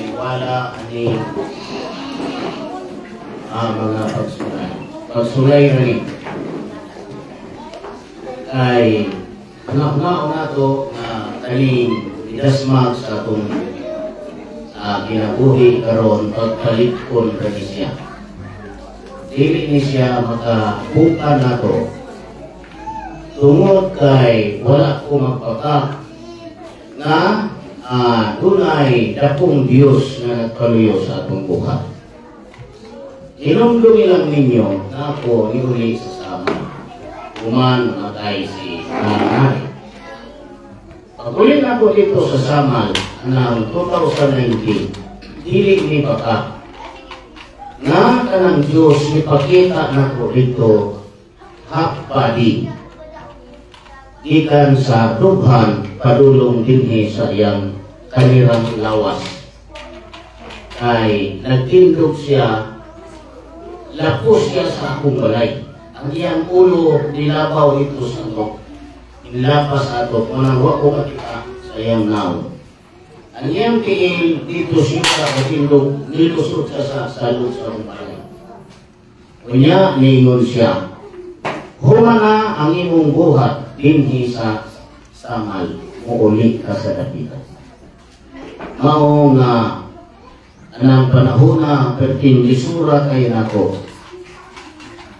Maniwala ani mga pagsulay. Pagsulay ra ni. Kay una nato nga kaning idasmag sa atong kinabuhi karon, pagpalit-on ra ni siya. Dili ni siya makabuka nato tungod kay wala ko magpaka nga dunay dakong Dios nga nagpaluyo sa atong buhat. Hinumdumi lang ninyo na ako niuli sa Samal. Human namatay si Nanay. Pag-uli na ako dito sa Samal ng 2019, dili ni baka nga kanang Diyos nipakita nako dito half body gikan sa dughan padulong dinhi sa iyang kanirang lawas, kay nagtindog siya, lapos siya sa akong balay. Ang iyang ulo nilabaw dito sa ato, nilapas sa ato, kung wa ko makita sa iyang nawong. Ang iyang tiil dito siya sa tindog, nilusot siya sa salud sa akong balay. Unya niingon siya, "Human na ang imong buhat dinhi sa Samal, muuli ka sa Dapitan." Mao nga anang panahon na perting lisura kay nako.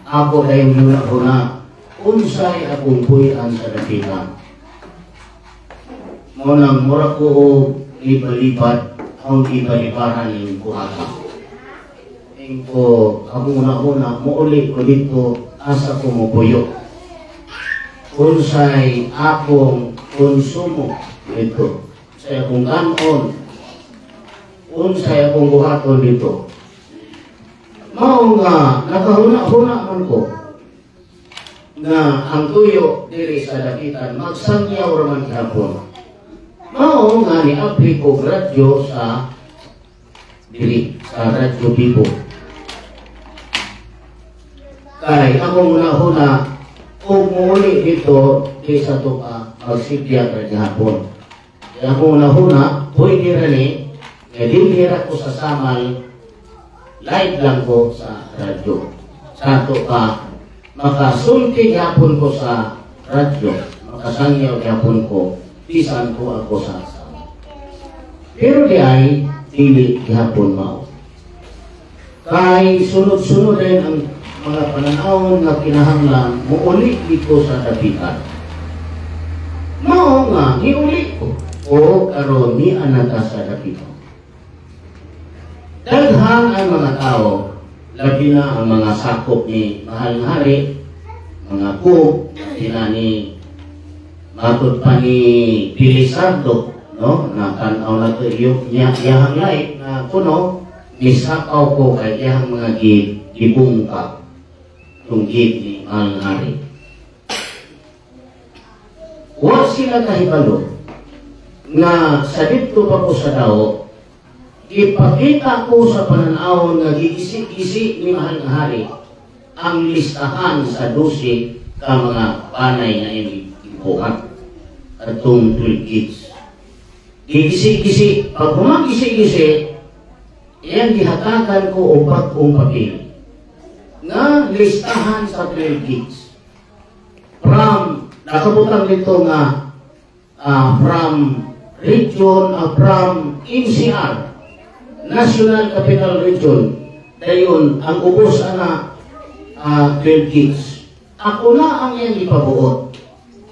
Ako dayong huna-huna, unsay akong puy-an sa Dapitan? Mao nang mura ko og ibalibad, akong ibalibaran ning buhata. Ingko, akong una-una, muuli ko dito, asa ko mupuyo? Unsay akong konsumo dito? Sa akong kanon? Unsay akong buhaton dito? Mao nga, nakahuna-huna man ko nga ang tuyo diri sa Dapitan magsangyaw raman gihapon. Mao nga ni-apply ko radyo sa diri sa Radyo Bibo. Kay akong una-huna, ug muuli dito di sa to ka magsidya ra gihapon. Kaya akong una-huna, pwede ra ni nga dinhi ra ko sa Samal, live lang ko sa radyo. Sa ato ka makasulti gihapon ko sa radyo, makasangyaw gihapon ko, bisan ko ako sa Samal. Pero di ay dili gihapon mao. Kay sunod-sunod din ang mga pananawon nga kinahanglan muuli dito sa Dapitan. Mao nga niuli ko o karon ni anata sa Dapitan. Daghan ang mga tao, labi na ang mga sakop ni Mahal nga Hari, mga cook, sila ni matod pa ni Pilisardo, no? Natanaw na to yung iyahang live na kuno, nisakaw ko kay iyahang mga gibungka itong gate ni Mahal nga Hari. Wa sila kahibalo nga sa dito pa ko sa dao, ipakita ko sa pananawon nga gigisi-gisi ni Mahal nga Hari ang listahan sa 12 ka mga panay nga ibuhat atong 12 gates. Gigisi-gisi, pag humagisi-gisi, iyang gihatagan ko og bag-ong papel nga listahan sa 12 gates. From, nakabutang dito nga from region, from NCR, National Capital Region, dayon ang ubos ana 12 gates. Ako na ang iyang ipabuot.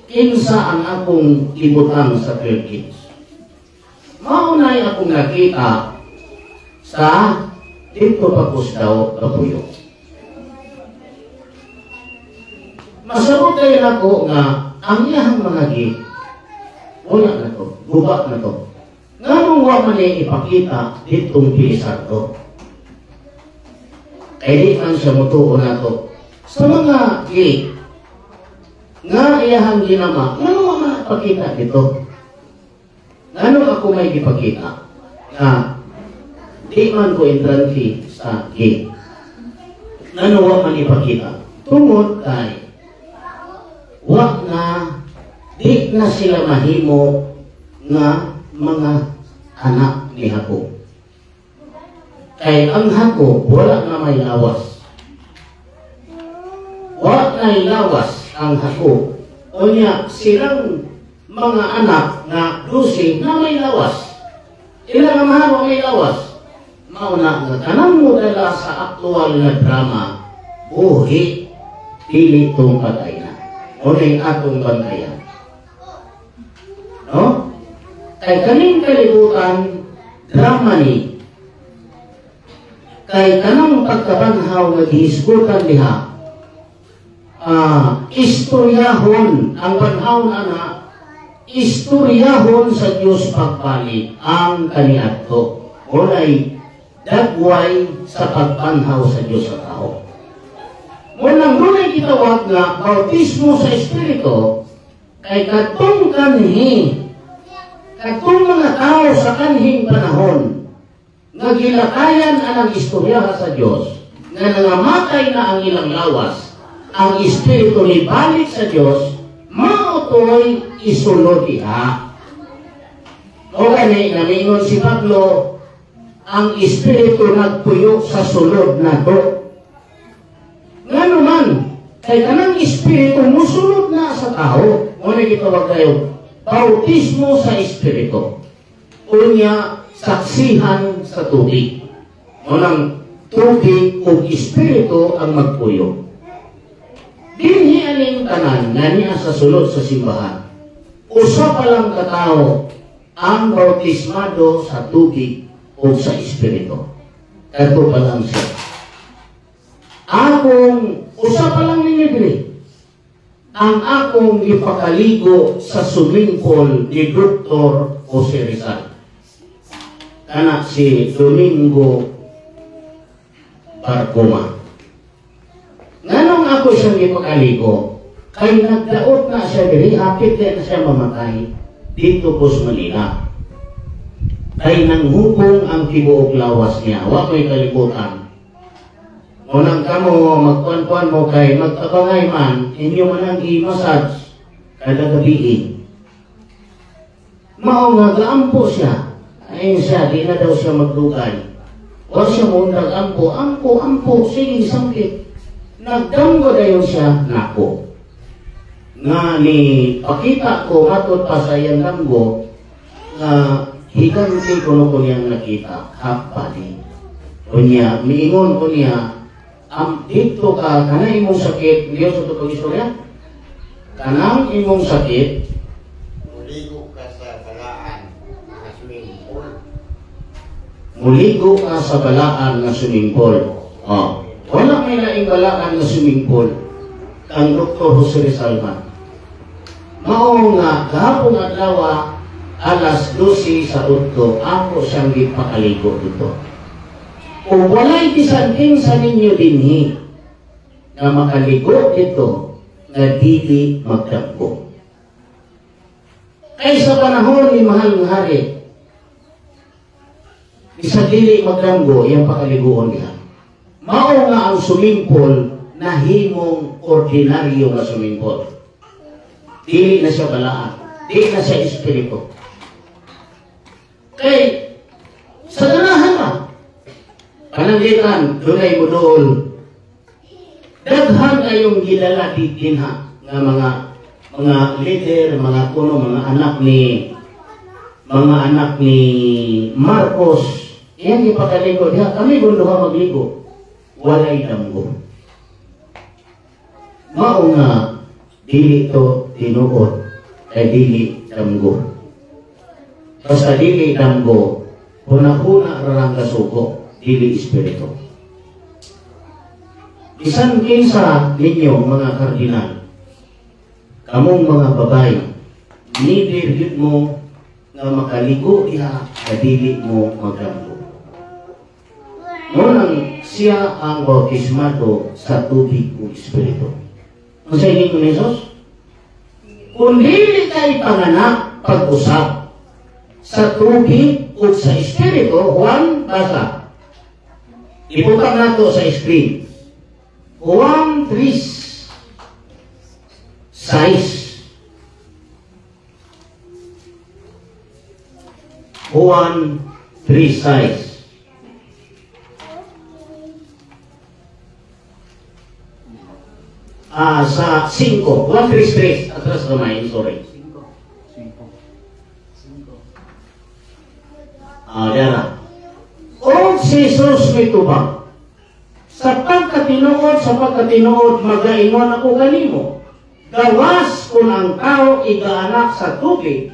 Kinsa ang akong ibutang sa 12 gates? Maunay akong nakita sa dito pa ko sa dao kapuyo. Masabot kayo nako nga ang iyahang mga gate, wala na to, guba na to. Nganong wa man niya ipakita ditong Pilisardo? Kay di man siya mutuo nato. Sa mga gate nga iyahang ginama, ngano wa man ipakita dito? Ngano ako may gipakita nga di man ko entrante sa gate? Ngano wa man ipakita? Tungod kay wa na di na sila mahimo nga mga anak ni Jacob. Kay ang hako, wala na may lawas. Wala na lawas ang hako. Unya, silang mga anak nga 12 na may lawas. Ilang amahan wa may lawas. Mauna nga kanang modala sa aktual nga drama, buhi, dili tong patay na. Unay atong bantayan. No? Kay kaning kalibutan, drama ni. Kay kanang pagkabanhaw nga gihisgutan diha, istoryahon, ang banhaw na na, istoryahon sa Diyos pagbalik ang kaniadto. Unay dagway sa pagbanhaw sa Diyos sa tao. Munang dunay gitawag nga bautismo sa Espiritu, kay katong kanhi, katong mga tao sa kanhing panahon, nga gilakayan anang istorya sa Diyos, nga nangamatay na ang ilang lawas, ang Espiritu ni balik sa Diyos, mao to'y isulod diha. O gani, namingon si Pablo, ang Espiritu nagpuyo sa sulod nato. Ngano man, kay kanang Espiritu musulod na sa tao. Muna gitawag kayo, bautismo sa Espiritu. Unya, saksihan sa tubig. Munang tubig ug Espiritu ang magpuyo. Dinhi aning tanan nga niya sa sulod sa simbahan. Usa pa lang katao ang bautismado sa tubig o sa Espiritu. Kadto pa lang siya. Akong, usa pa lang ninyo diri. Ang akong gipakaligo sa swimming pool ni Dr. Jose Rizal. Kana si Domingo Barcoma. Nganong ako siyang gipakaligo? Kay nagdaot na siya diri, hapit na siya mamatay dito po sa Manila. Kay nanghukong ang tibuok lawas niya, wa may kalibutan. Unang kamo, magkuan-kuan mo kay magtabangay man, inyo man ang i-massage kada gabi. Mao nga gaampo siya. Ayun siya, di na daw siya magdugay. Wa siya mo ampo, ampo, ampo, sige, sakit. Nagdamgo dayon siya, nako. Nga ni pakita ko matod pa sa iyang damgo nga higanti kuno ko niyang nakita, half body. Unya, miingon ko niya, am dito ka kanang imong sakit, diyo sa totoong istorya. Kanang imong sakit, Muligo ka sa balaan nga swimming pool. Muligo ka sa balaan nga swimming pool. Oh. Wala may laing balaan nga swimming pool kang Dr. Jose Rizal man. Mao nga gahapon adlaw alas 12 sa udto ako siyang gipakaligo dito. Kung walay bisan kinsa ninyo dinhi nga makaligo dito nga dili magdamgo. Kay sa panahon ni mahal nga hari, bisan dili magdamgo, iyang pakaliguon diha. Mao nga ang swimming pool nahimong ordinaryo nga swimming pool. Dili na siya balaan, dili na siya espiritu. Kay sa ganahan ba, pananglitan, dunay mo dool. Daghan kayong gilala di dinha nga mga leader, mga kuno, mga anak ni Marcos. Iyan ipakaligo diha kami gunduha magligo. Walay damgo. Mao nga dili to tinuod kay dili damgo. Basta dili damgo, huna-huna ra lang kasuko, dili espiritu. Bisan kinsa ninyo mga kardinal, kamong mga babay, never gyud mo nga makaligo diha nga dili mo magdamgo. Ngunang siya ang bautismado sa tubig ug espiritu. Ang sa inyo ni Jesus? Kung dili kay panganak pag-usap sa tubig ug sa espiritu, Juan, basa. Ibutang nato sa screen. Juan 3:6. Juan 3:6. Sa 5, 133, atras gamay, sorry. 5. Dara. O si Jesus mitubag, "Sa pagkatinuod, magaingon ako kanimo, gawas kung ang tao igaanak sa tubig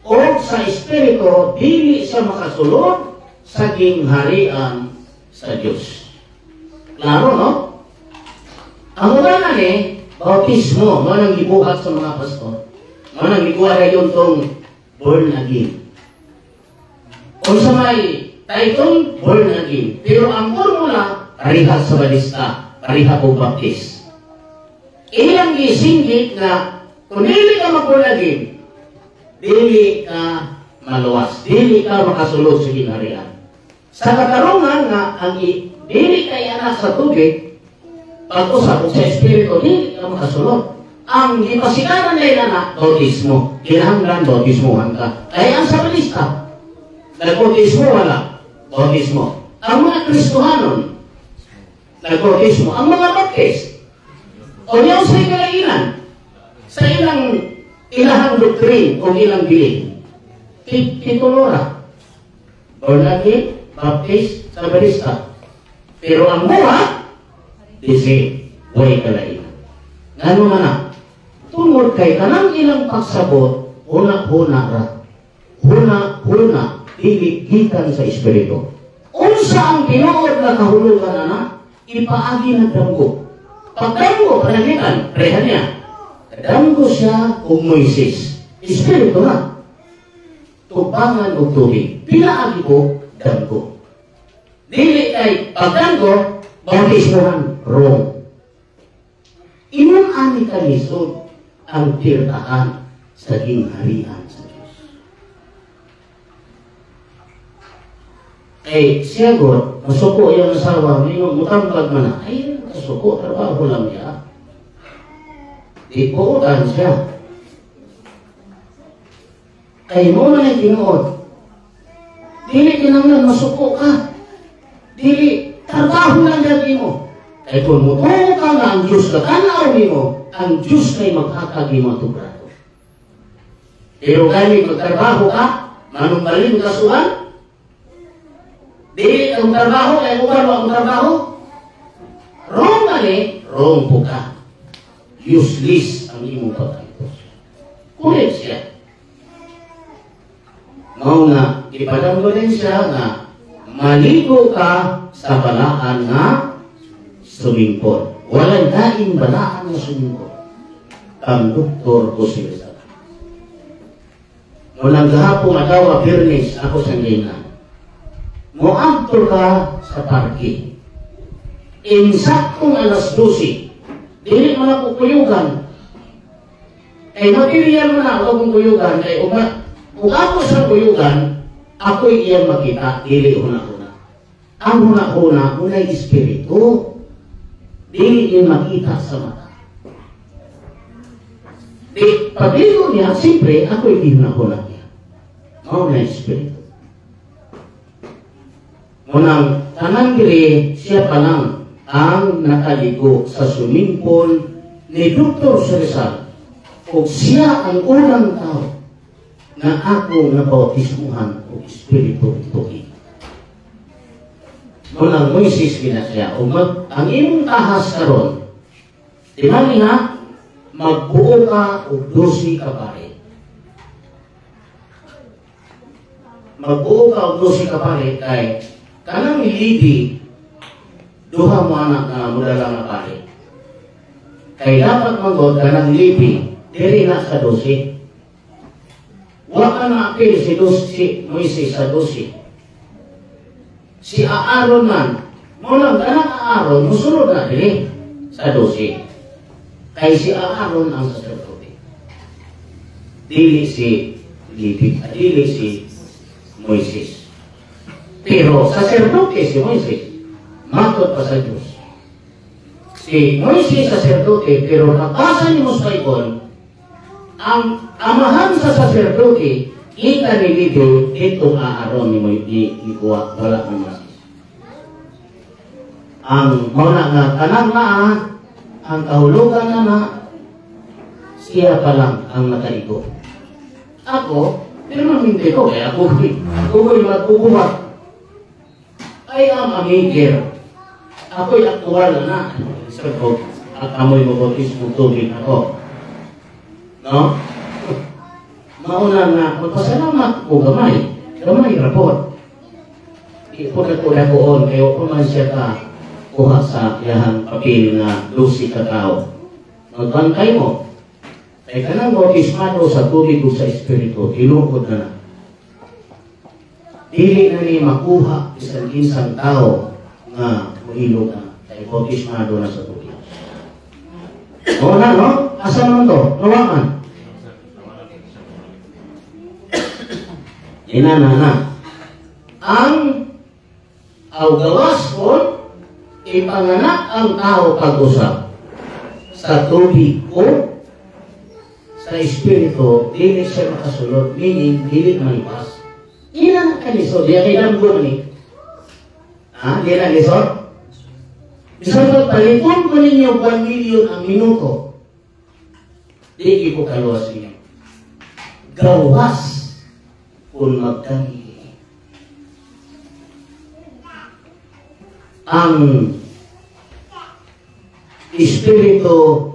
o sa Espiritu, dili siya makasulod sa gingharian sa Dios." Klaro, no? Ang una ni, bautismo, mao nang gibuhat sa mga pastor. Mao nang gikuha yun tong born again. Unsa may title, born again. Pero ang formula, pareha sa Sabalista, pareha og Baptist. Ilang gisinggit na kung dili ka mag-born again, dili ka maluwas, dili ka makasulod sa gingharian. Sa katarungan nga, ang dili ka anak sa tubig, pag-usap sa Espiritu, dili ka makasulod. Ang gipasikaran nila na bautismo. Kinahanglan bautismohan ka. Kaya ang Sabalista, nagbautismo wala? Bautismo. Ang mga Kristohanon, nagbautismo. Ang mga Baptist, o yaw sa kalainan, sa ilang ilahang doctrine o ilang belief, titulora. Born again, Baptist, Sabalista. Pero ang buhat, disi, way kalainan. Ngano man na? Tungod kay kanang ilang pagsabot, huna-huna ra. Huna-huna, dili gikan sa Espiritu. Unsa ang tinuod na kahulugan ana? Ipaagi na damgo. Pagdamgo, panangitan, pareha niya. Damgo siya og Moises. Espiritu na. Tubangan og tubig. Pinaagi ko, damgo. Dili kay pagdamgo, bautismohan, wrong. Ingon ani kalisod ang tirtaan sa gingharian sa Diyos. Eh, siya god, masuko yung asawa, ngayon, mutambag man na, ay, masuko, trabaho lang niya. Di buotan siya. Kay mo man ay tinuod. Dili kinahanglan masuko ka. Dili, trabaho lang gagi mo. Kay kung mutuo ka nga ang Diyos katanaw nimo, ang Diyos kay maghatag nimo atong brato. Pero gani magtrabaho ka, manumbalin kasuhan, dili ang trabaho, kay uban ang trabaho, wrong ka ni, wrong po ka. Useless ang imong pagkantos. Correct siya. Mao nga, ipadamgo din siya nga, maligo ka sa balaan nga sumingkot. Walang daing balaan nga sumingkot. Ang Doktor Jose Rizal. Mulang gahapon adlaw Biyernes ako sa Lina. Moadto ka sa parke. Insaktong alas 12, dili mo na kukuyugan. Kay material mo na ako kung kuyugan, kay kung ako sa kuyugan, ako'y iyang makita, dili huna-huna. Ang huna-huna, unay espiritu, dili iyang makita sa mata. Di, pagligo niya, siyempre, ako'y di huna-huna niya. Mao na espiritu. Munang tanang diri, siya pa lang ang nakaligo sa swimming ni Dr. Rizal. O siya ang unang tao na ako nabautismuhan o espiritu tubig. Munang Moises gina siya, o ang imong tahas karon, tingali nga, magbuo ka og 12 ka pare. Magbuo ka og 12 ka pare kay kanang lidi duha mo anak nga mudala nga pare. Kay dapat manggod kanang libi diri na sa 12. Wa ka na apil si si Moises sa 12. Si Aaron man, mo lang kanang Aaron musulod na diri sa 12. Kay si Aaron ang saserdote. Dili si Levi, dili si Moises. Pero saserdote si Moises, matod pa sa Diyos. Si Moises saserdote, pero kapasa ni mo sa Bible, ang amahan sa saserdote, ika ni Levi, itong Aaron ni Moises, ni kuha, wala ni Moises. Ang mauna nga, kanang naa, Ang kahulugan na na, siya pa lang ang nakaigo. Ako, permanente ko, kaya ako, ako'y magkukuha. I am a maker. Ako'y aktual na. Sa ko, at amoy mo bautismo tubig ako. No? Mauna nga, magpasalamat ko gamay. Gamay rapot. Ipon na ko dagoon, kaya pa man siya ka kuha sa iyahang papel nga 12 ka tao. Magbantay mo. Kaya kanang bautismado sa tubig ug sa espiritu, tinuod na na. Dili na ni makuha bisan kinsang tao nga mohilog na. Kaya bautismado na sa tubig. Oo na, no? Asa naman to? Nawakan. Ina na na. Ang awgawas ko, ipanganak ang tao pag-usap sa tubig o sa espiritu, dili siya makasulod, meaning dili malipas. Ina na kalisod, diya kay damgo ni. Ha? Di na lisod? Bisan pa paliton ko ninyo 1 million ang minuto, di ko kaluwas ninyo. Gawas kung magkami. Ang espiritu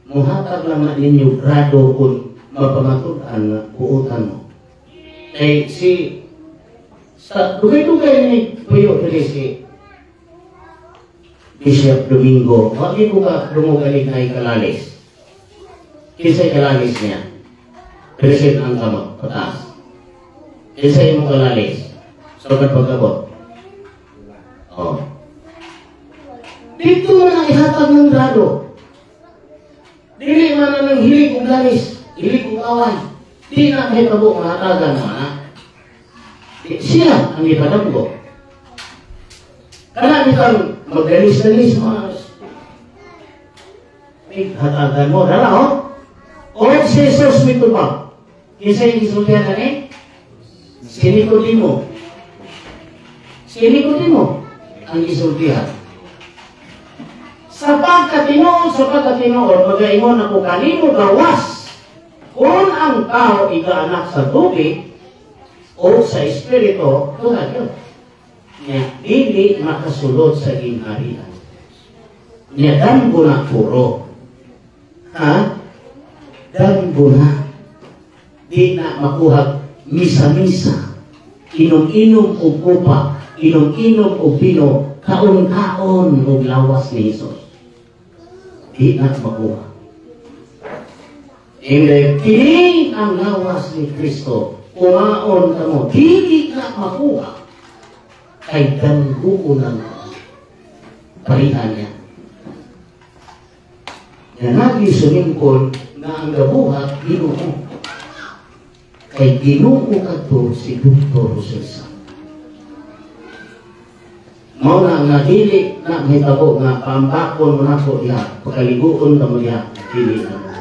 muhatag lang na ninyo grado kung mapamatud-an nga buotan mo. Kay si sa dugay-dugay ni tuyo diri si Bishop Domingo, wa gyud ko ka dumugalig na kalalis. Kinsay kalalis niya? Present ang kamot pataas. Kinsay imong kalalis? Sugad pagkabot. Oh. Dito na ihatag ng grado. Dili man na nang hilig og lalis, hilig og away. Di na kahitabo nga hatagan mo, ha? Siya ang ipadamgo. Kana bitang magdalis-dalis mo. May hatagan mo, dala oh. O si Jesus mitubag. Kinsa yung gisultihan ani? Si Nicodemo. Si Nicodemo ang gisultihan. Sa pagkatinuod, magaingon ako kanimo gawas kung ang tao igaanak sa tubig o sa espiritu, tulad yun. Niya, dili makasulod sa ginharian. Niya, damgo na puro. Ha? Damgo na. Di na makuha misa-misa. Inom-inom o kupa, inom-inom o bino, kaon-kaon o lawas ni Jesus. Di na makuha. Hindi, kini ang lawas ni Kristo. Kumaon ka mo, dili na makuha. Kay dangguo ng parihan niya. Nga nagi sumingkol na ang gabuhat, Ginoo. Kay Ginoo kadto si Dr. Jose. Mao na nga dili na mahitabo nga paambakon mo nako diha, pagkaliguon ka mo diha, dili na mo.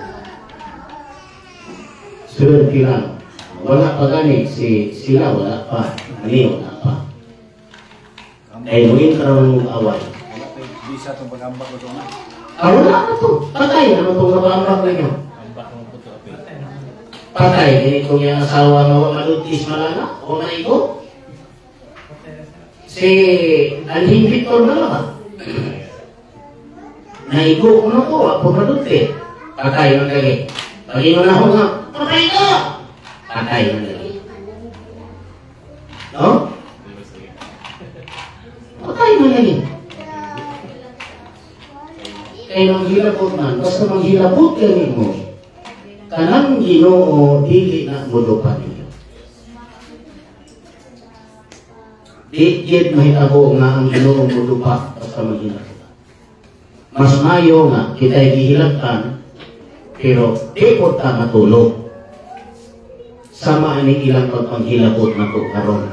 Swerte lang. Wala pa gani si sila, wala pa. Ani wala pa. Ay muin ka naman mong away. Wala pa visa itong pag-ambak ko ito na. Ah, wala na to. Patay naman itong nag-ambak ninyo. Ambak mo po ito. Patay. Ganitong yung asawa nga malutis malala o naigo. Si Alhing Victor na lang ba? Naigo ko na ko, ako maluti. Patay man lagi. Pag-ingon na ako nga, patay ka! Patay man lagi. No? Patay man lagi. Kaya manghilabot man, basta manghilabot ka nimo, kanang Ginoo dili na mudupan ninyo. Di gid mahitabo nga ang Ginoo mudupa basta manghilabot. Mas mayo nga kita'y gihilabtan, pero di po ta matulog. Sama aning ilang pagpanghilabot na to karon.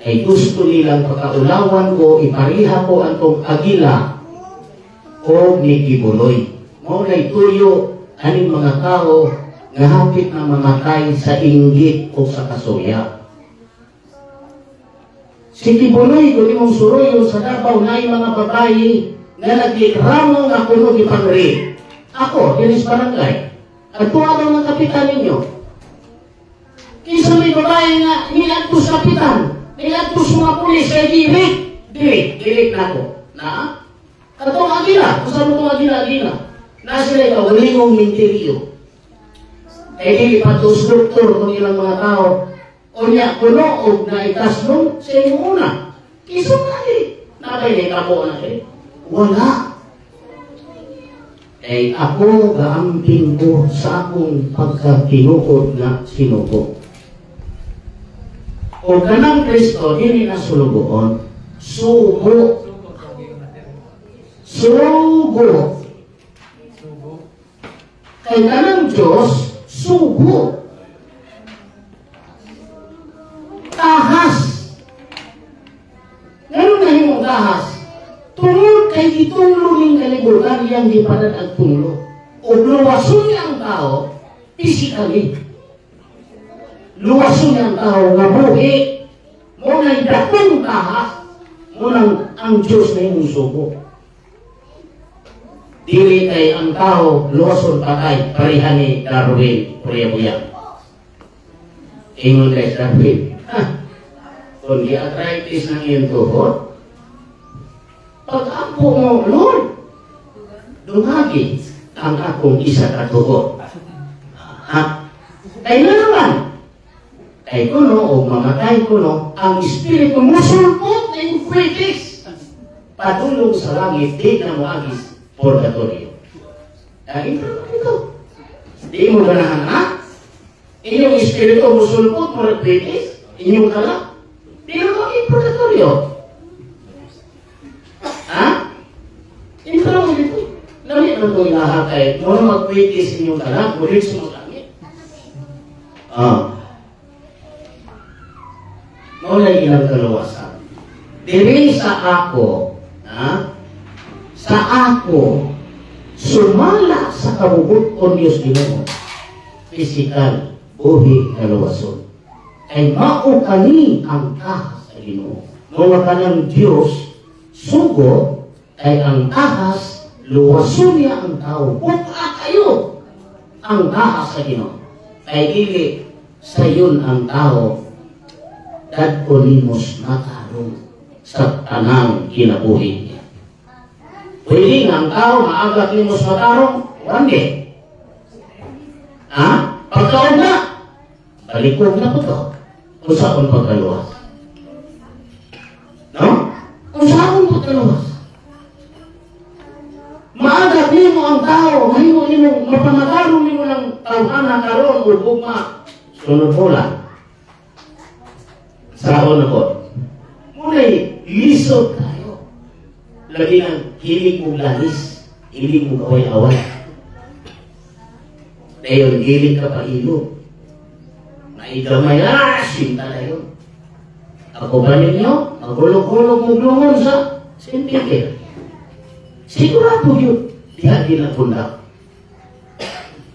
Kay gusto nilang pagkaulawan ko, ipariha ko ang tong agila o ni Quiboloy. Mao na'y tuyo aning mga tao nga hapit na mamatay sa inggit o sa kasuya. Si Quiboloy, kung imong suroyon sa Davao, naay mga babae Nga nagreklamo nga kuno gipang-rape. Ako, diri sa barangay. At daw ng kapitan ninyo. Kinsa may babae nga niadto sa kapitan, niadto sa mga pulis, kay gi-rape. Dili, dili nako. Na? Katong agila, kung saan itong agila, agila. Na sila kaugalingong minteryo. Kay dili pa tos doktor kung ilang mga tao. O niya, kuno og naitaslong sa imong una. Kinsa na dili. Napay na na dili. Wala. Kay ako gaamping ko sa akong pagkatinuod nga sinugo. O kanang Kristo, dili na sulugoon. Sugo. Sugo. Kay kanang Diyos, sugo. Tahas. Ngano na himong tahas? Tungod kay gitunglo ning kalibutan iyang gipanad ang tunglo. O luwason niya ang tao, physically. Luwason niya ang tao nga buhi. Mo na'y dakong tahas. Mo nang ang Diyos na imong sugo. Dili kay ang tao luwason patay pareha ni Darwin Kuya-buya. Ingon kay Darwin, ha? Kung gi-arthritis ng iyong tuhod, pag-ampo mo, Lord, dungagi ang akong isa ka tuhod. Ha? Kay na naman, kay kuno o mamatay kuno, ang espiritu musulpot na yung pwedis. Padulong sa langit, di na moagis purgatorio. Dahil ito. Di mo ganahan, ha? Inyong espiritu musulpot, murag pwedis, inyong kala. Di na moagis purgatorio. Ha? Intro mo dito. Lami na itong ilaha kay mo na magpwedis inyong kala, mulig sa mga langit. Ah. Maulay ilang kaluwasan. Diri sa ako, ha? Sa ako, sumala sa kabubuton Diyos Ginoo, physical, buhi kaluwason. Ay mao kani ang tahas sa Ginoo. Mga kanang Diyos, sugo, ay ang tahas, luwason niya ang tao. Buka kayo ang tahas sa Ginoo. Ay dili sayon ang tao, dadko nimos matarong sa tanang kinabuhi niya. Pwede nga ang tao maagak nimos matarong, one day. Ha? Pagkaon na, balikog na po to. Kung saan pagkaluwas. No? Kung saan pagkaluwas. Maagak nimo ang tao, mahimo nimo, mapamatarong nimo ng tawhana karon o gugma. Sunod bola. Saon ako. Muna'y lisod tayo. Lagi nang hilig mong langis, hilig mong away-away. Dayon, hilig ka pa ilo. Naigamay, sinta na yun. Ako ba ninyo? Magulog-gulog mong lungon sa sentike. Sigurado yun. Diha ginakunda.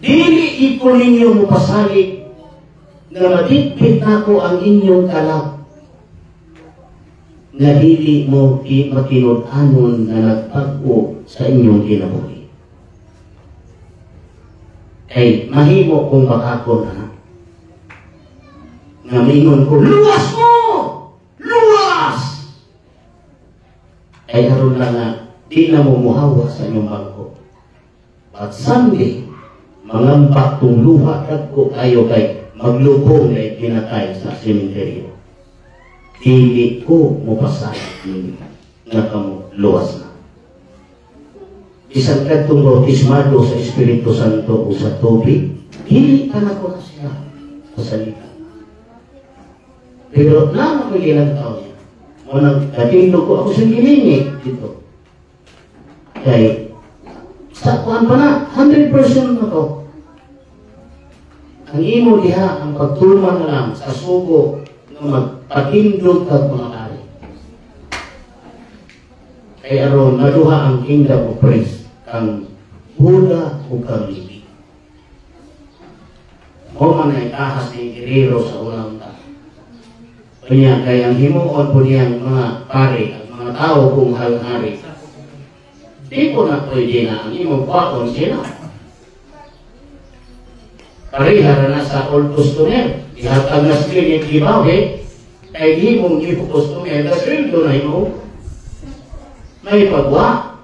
Dili iko ninyo mupasalig na maditpit nako ang inyong kalab nga dili mo makinud-anon nga nagpag-o sa inyong kinabuhi. Kay mahimo kong bakakon na nga mingon ko, luwas mo! Luwas! Ay aron lang nga di na mo muhawa sa inyong bangko. But someday, mangampak tong luha dagko kayo kay maglubong na pinatay sa sementeryo. Dili ko mupasayod ninyo nga kamo luwas na. Bisan kadtong bautismado sa Espiritu Santo o sa tubig, dili ka na ko na siya pasalita. Pero naman ko ilang taon niya. Mo nang katindog ko ako sa gilingi dito. Kay sa kuan pa na, 100% na to. Ang imo diha, ang pagtulman na lang sa sugo nga magpatindog kag mga ari. Kay aron maduha ang kingdom of praise kang Buddha o kang Levi. Mo man ay tahas ni Guerrero sa unang ta. Kanya kay ang himuon po niyang mga pare, ang mga tao kung hari. Di ko na pwede na ang imong kuhaon sila. Pareha na na sa old customer. Ihatag na sa clinic, gibawi, kay himong new customer, na sweldo na imo. May pagwa.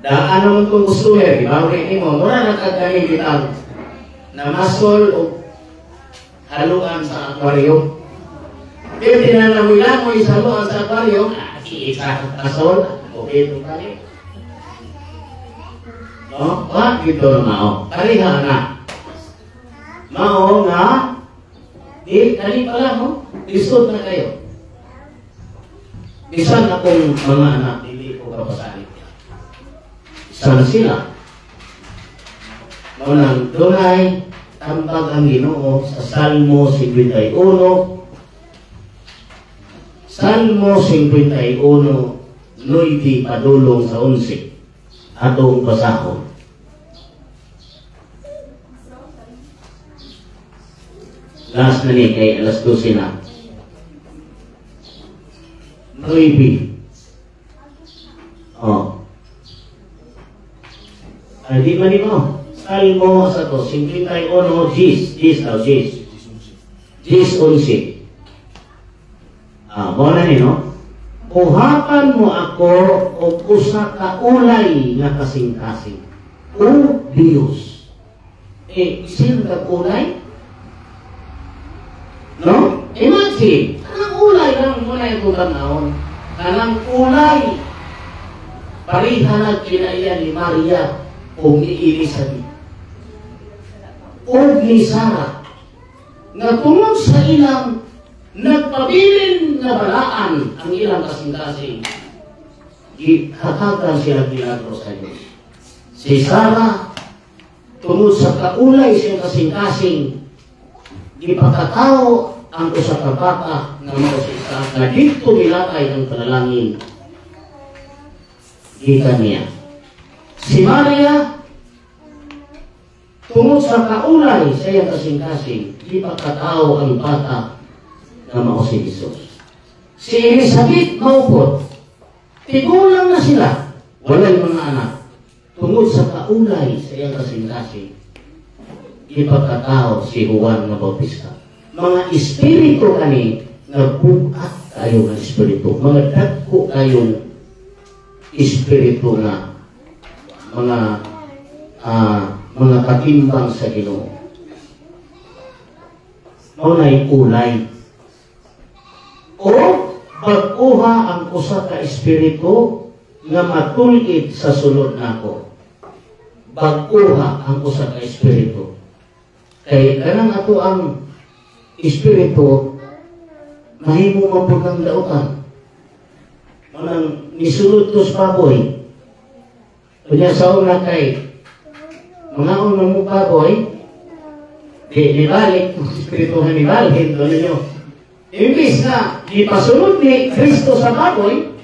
Daan naman kong customer, gibawi nimo, mura na kag bitang namasol o haluan sa aquarium. Pero tinanamoy-lamoy sa haluan sa aquarium, isa kasol, okay ito kali. No? Wa gito na mao. Pareha na. Mao nga di kani pala mo, lisod na kayo. Bisan akong mga anak, dili ko kapasalit. Bisan sila. Mao nang dunay tambag ang Ginoo sa Salmo 51. Salmo 51, 9 padulong sa 11. Atong basahon. Last na ni kay alas 12 na. 9. Oh. Ay, di man mo. Salmo sa to, 51, Gis. Gis daw, Gis. Gis 11. Ah, mo na ni, no? Buhatan mo ako og usa ka ulay nga kasing-kasing. O Dios. Eh, isin ka ulay? No? Imagine, kanang ulay lang mo na itong tanahon. Kanang ulay. Pareha na kinaiya ni Maria o ni Elizabeth o ni Sarah nga tungod sa ilang nagpabilin nga balaan ang ilang kasing-kasing, gihatagan sila milagro sa Diyos. Si Sarah, tungod sa kaulay siyang kasing-kasing, gipakatao ang usa ka bata nga mao si Isaac nga didto milatay ang panalangin gikan niya. Si Maria, tungod sa kaulay sa iyang kasing-kasing, gipakatao ang bata na mao si Jesus. Si Elizabeth maupod, tigulang na sila, walay mga anak. Tungod sa kaulay sa iyang kasing-kasing, gipakatao si Juan nga Bautista. Mga espiritu kani nga bugat kayo nga espiritu, mga dagko kayong espiritu nga mga mga katimbang sa Ginoo. Mao nay ulay. O bag-oha ang usa ka espiritu nga matulid sa sulod nako. Bag-oha ang usa ka espiritu. Kay kanang ato ang espiritu mahimo man pud ang dautan. Manang nisulod to sa baboy. Unya sa una kay mga unang mo baboy, di nibalik, espiritu nga nibalhin, ano nyo? Imbis na ipasunod ni Kristo sa baboy,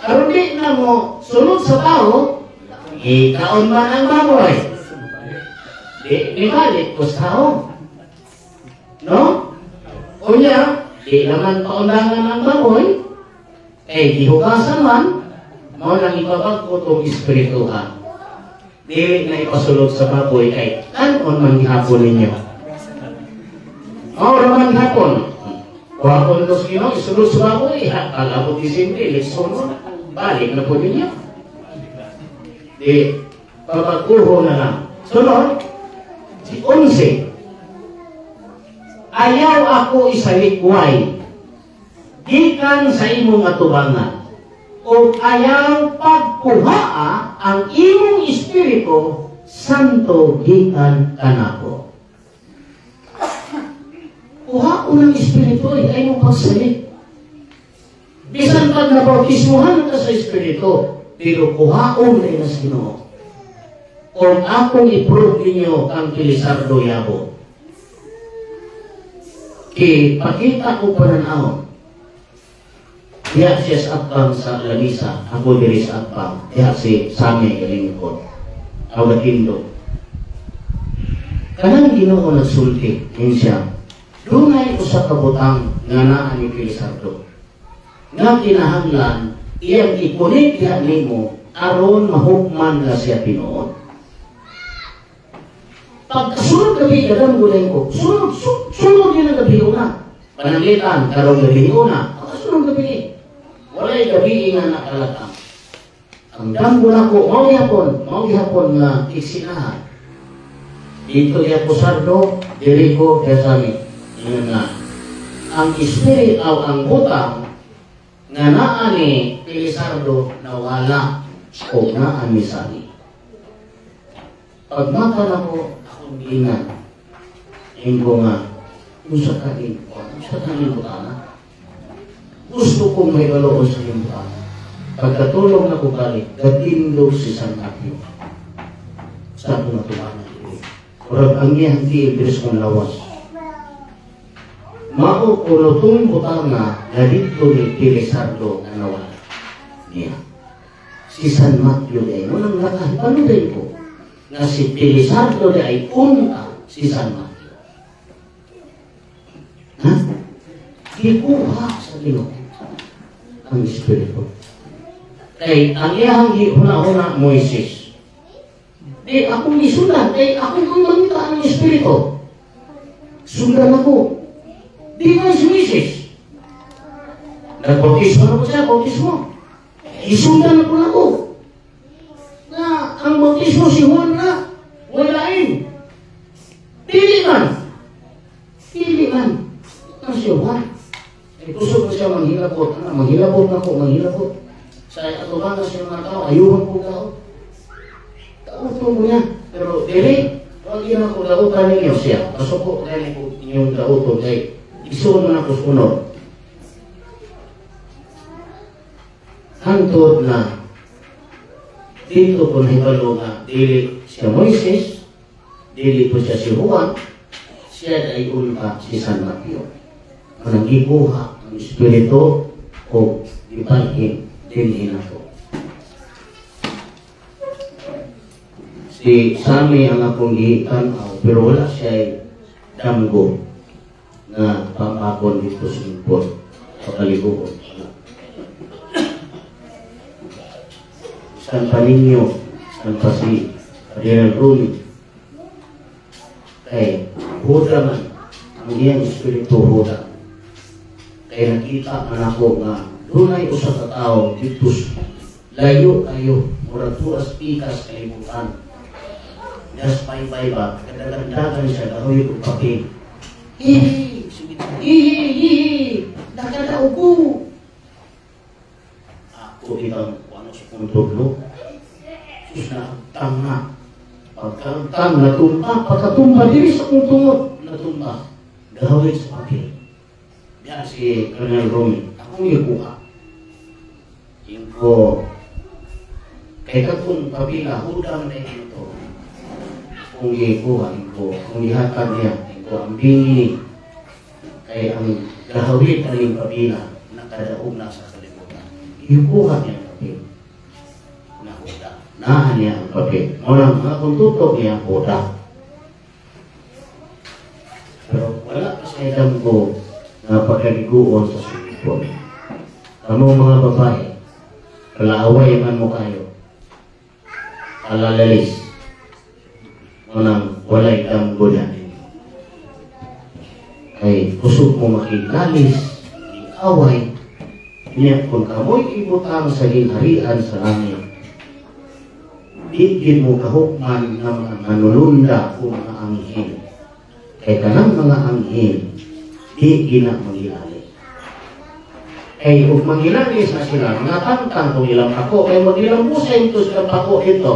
aron di na mo sunod sa tao, ikaon man ang baboy. Di nibalik ko sa tao. No? Unya, di naman paundangan ang baboy, eh gihugasan man, mao nang ibabag-o tong espirituhan. Dili na ipasulod sa baboy kay kanon man gihapon ninyo. Mao ra man gihapon. Kuhaon dos Ginoo isulod sa baboy, pag-abot Disyembre, lekson balik na po ninyo. Di babag-uho na lang. Sunod, si 11. Ayaw ako isalikway gikan sa imong atubangan, o ayaw pagkuhaa ang imong Espiritu Santo gikan kanako. Kuha ng Espiritu ay mo pagsalit. Bisan pag nabautismuhan ka sa Espiritu, pero kuhaon na sa Ginoo. Kung akong i-prove ninyo ang Pilisardo Yabo, kipakita ko pananaw. Diha siya sa atbang sa lamisa, ako diri sa atbang. Diha si Sami galingkod. Aw gakindo. Kanang Ginoo nagsulti nin siya. Dunay usa ka butang nga naa ni Pilisardo. Nga kinahanglan Iyang i-connect diha nimo aron mahukman na siya tinuod. Pagkasunod gabi, gadamgo na ko. Sunod, sunod yun ang gabi una. Pananglitan, karong gabi una. Pagkasunod gabi, walay gabi nga nakalakang. Ang damgo na ko, mao gihapon nga iksinahan. Dito niya po sardo, diri ko kasami. Ingon nga, ang spirit o ang butang nga naa ni Felizardo nawala o naa ni Sani. Pagmata na ko, akong giingan. Ingo nga, unsa ka rin, unsa ka rin butana? Gusto kong may aloon sa iyong butana. Pagkatulog na ko kali, gatindog si San Mateo sa akong natubanan. Murag ang iyang tiil diri sa kong lawas. Mao kuno tong butana nga didto ni Felizardo nga nawala niya. Si San Mateo ay mo nang nakahibalo din ko nga si Felizardo di ay unta si San Mateo. Ha? Gikuha sa Ginoo ang Espiritu. Kay ang iyang gihuna-huna, Moises. Di akong gisundan, kay akong ang mangita ang Espiritu. Sundan ako. Di man si Moises. Nagbautismo na po siya, bautismo. Isundan na po na ako. Na ang bautismo si Juan na, walain. Dili man. Dili man. Ang si Juan. Ay kusog na siya manghilabot. Ano, manghilabot na ko, manghilabot. Sa atubangan sa mga tao, ayuhan ko tao. Dauton mo niya. Pero dili, wag yun ako dautan ninyo siya. Masuko dahil ko inyong dauton kay isuon man ako sa unod. Hantod na dito ko nahibalo nga dili siya Moises, dili po siya si Juan, siya ay unta si San Mateo. Manang gikuha ang Espiritu o gibalhin din ako. Si Sami ang akong gitan-aw, pero wala siya damgo na pampakon dito sa lingkod, pakaliguon. San pa ninyo, san pa si Cardinal Rumi. Kay huda man, ang iyang espiritu huda. Kay nakita man ako nga dunay usa ka tawo dito layo kayo, murag tuas pikas kalibutan. Das paybay ba, kadagandagan siya, kahoy og papel. Hihi, sige, hihi, hihi, nakadaog ko. Ako bitang ano sa kong tudlo. Sus na tanga. Pagkantang natumba, pagkatumba diri sa kong tungod, natumba. Gawin sa papel. Diyan si Colonel Romy, akong ikuha. Ingko, kay katong pabila, hudang na ito. Kung ikuha, ingko, kung ihatag niya, ingko, ang bingi, kay ang gahawit ang iyong pabila, nakadaog na sa kalibutan. Ikuha niya ang papel. Nahuda. Naa niya ang papel. Muna, mga kung tutok niya, huda. Pero wala pa sa damgo na pagkaliguon sa sumipon. Kamo mga babae, kalaaway man mo kayo, alalalis, munang walay damgo na ninyo. Kay kusog mo makilalis, away, niya kung kamoy ibutang sa ginharian sa langit, di mo kahukman ng mga manulunda o mga anghel. Kay kanang mga anghel, di gina mangilali. Kay ug mangilalis na sila, mga tangtang kung ilang pako, kay magilang pusay ito silang pako ito.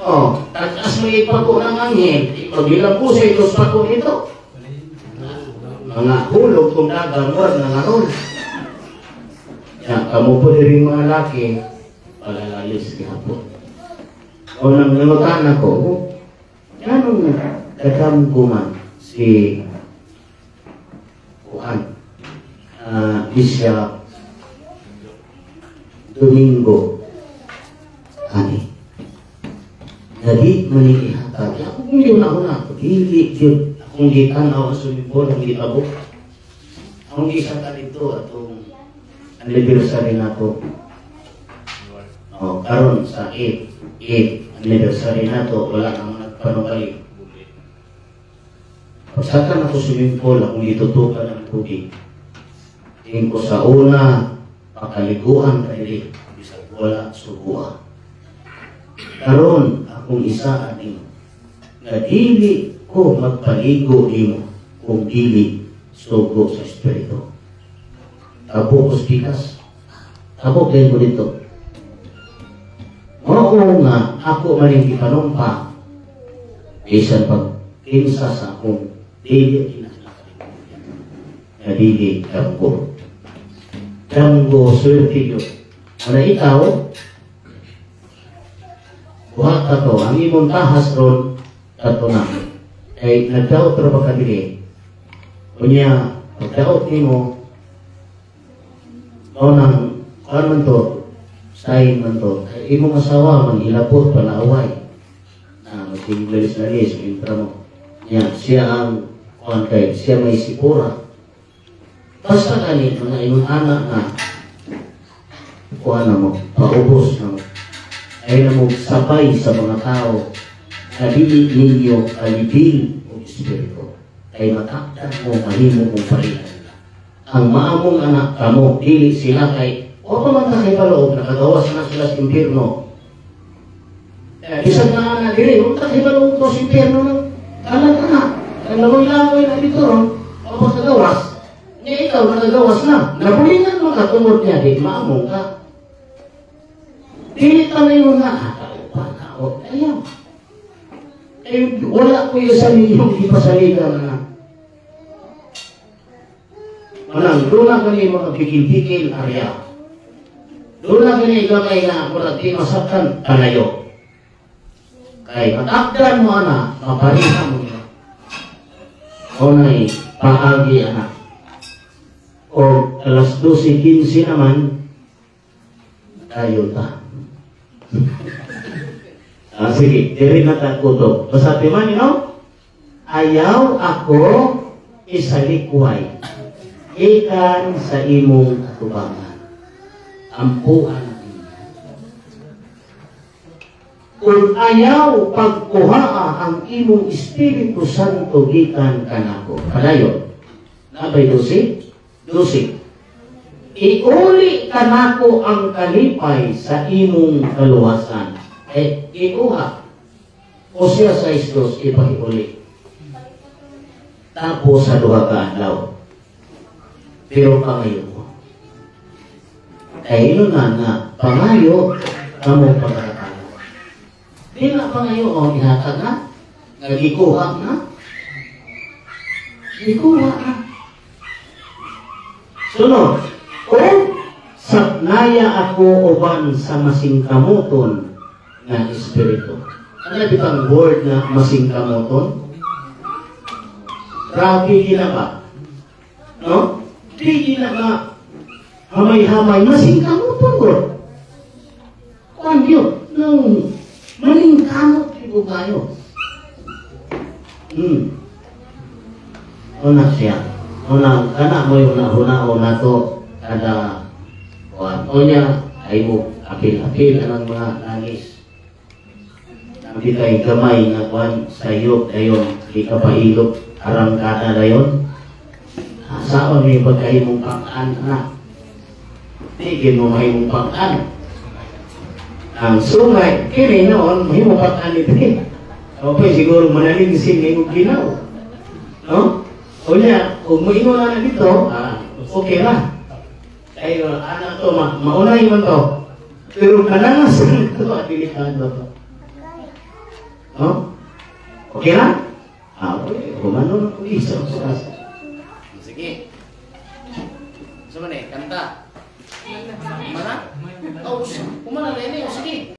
Oh, tagas mo ipako ng anghel, magilang pusay ito sa pako ito. Mga hulog kung dagang, murag na ngaron. Ya, kamo po diri mga laki, palalalis gihapon. O nang nangutan ako, ganong dadamgo man si Juan, Bishop Domingo, ani. Dali man ihatag. Ako kung yun ako na, dili yun. Akong gitan-aw ang sumibol, ang gitabo. Akong gisang ka dito, atong anniversary nato. O, karon sa 8, 8 anniversary nato, wala nang nagpanubali. Pagsaka nako swimming pool, akong gitutukan ang tubig. Tingin ko sa una, pakaliguan ka diri, bisag wala sugua. Karon akong isa ani nga dili ko magpaligo nimo kung dili sugo sa Espiritu. Tabo ko sa pikas. Tabo din ko dito. Oo nga, ako maning gipanumpa bisan pag kinsa sa akong dili nga dili damgo. Damgo, swerte yun. Ano ikaw, buhat ka to, ang imong tahas ron, kato na. Kay nagdaot ra ba ka dili? Unya, pagdaot nimo, mao nang, kuan man to, sign man to, kay imong asawa manghilabot palaaway. Na magsiglalis-lalis, intra mo. Nya, siya ang kuan kay siya may sipura. Basta gani mga imong anak na kuan na mo, paubos na mo. Ay na mo sabay sa mga tao na dili ninyo kalibil o espiritu. Kay matakdan mo, mahimo mong parihan nila. Ang maamong anak kamo, dili sila kay o pa man ta kay paloob, nakagawas na sila sa impyerno. Eh, bisan nga na dili, huwag ta kay paloob to sa impyerno ng kalat anak. Ang langoy-langoy na dito ron, o makagawas. Niya ikaw, nakagawas na. Nabulingan mo ka, tungod niya, di maamong ka. Dili ka na yung nga, tao pa, tao, ayaw. Eh, wala ko yung sa ninyong ipasaligan na. Manang, doon na kani mga bikil-bikil area. Doon na kani gamay na murag di masaktan, kalayo. Kay matakdan mo ana, mapariha mo niya. O na'y paagi anak. O alas 12:15 naman, tayo ta. Sige, diri na ta kutob. Basta man, ayaw ako isalikway. Ikan sa imong atubangan. Ampuan ninyo. Kung ayaw pagkuhaa ang imong Espiritu Santo gikan kanako. Padayon. Nabay 12? 12. Iuli kanako ang kalipay sa imong kaluwasan. Eh, ikuha. O siya sa isdos, ipahiuli. Tapos sa duha ka adlaw. Pero pangayo ko. Kay ino na nga, pangayo, kamo pagkakatayo. Di na pangayo, o, ihatag na. Nagikuha na. Gikuha na. Sunod, o saknaya ako uban sa masingkamuton nga espiritu. Ano bitang word na masingkamuton? Grabe gina ba? No? Di gina ba? Hamay-hamay, masingkamuton bro. Kuan yun, nung maningkamot ko kayo. Una siya. Una, kana mo yung nahuna-una to kada kuan. O niya, ay mo, apil-apil ang mga langis. Nabi kay gamay nga kuan sayop dayon, di ka pailop, arangkada dayon. Asaon may pagkahimong pang-an na. Di mo mahimong pang-an. Ang sungay, kini noon, mahimong pang-an ito eh. Okay, siguro manalinsin ngayong ginaw. No? O niya, kung maingon na dito, okay ra. Ay, anak to, maunay man to. Pero kanangasan ito, delikado to. No? Okay na? Okay. Humano na ko isa.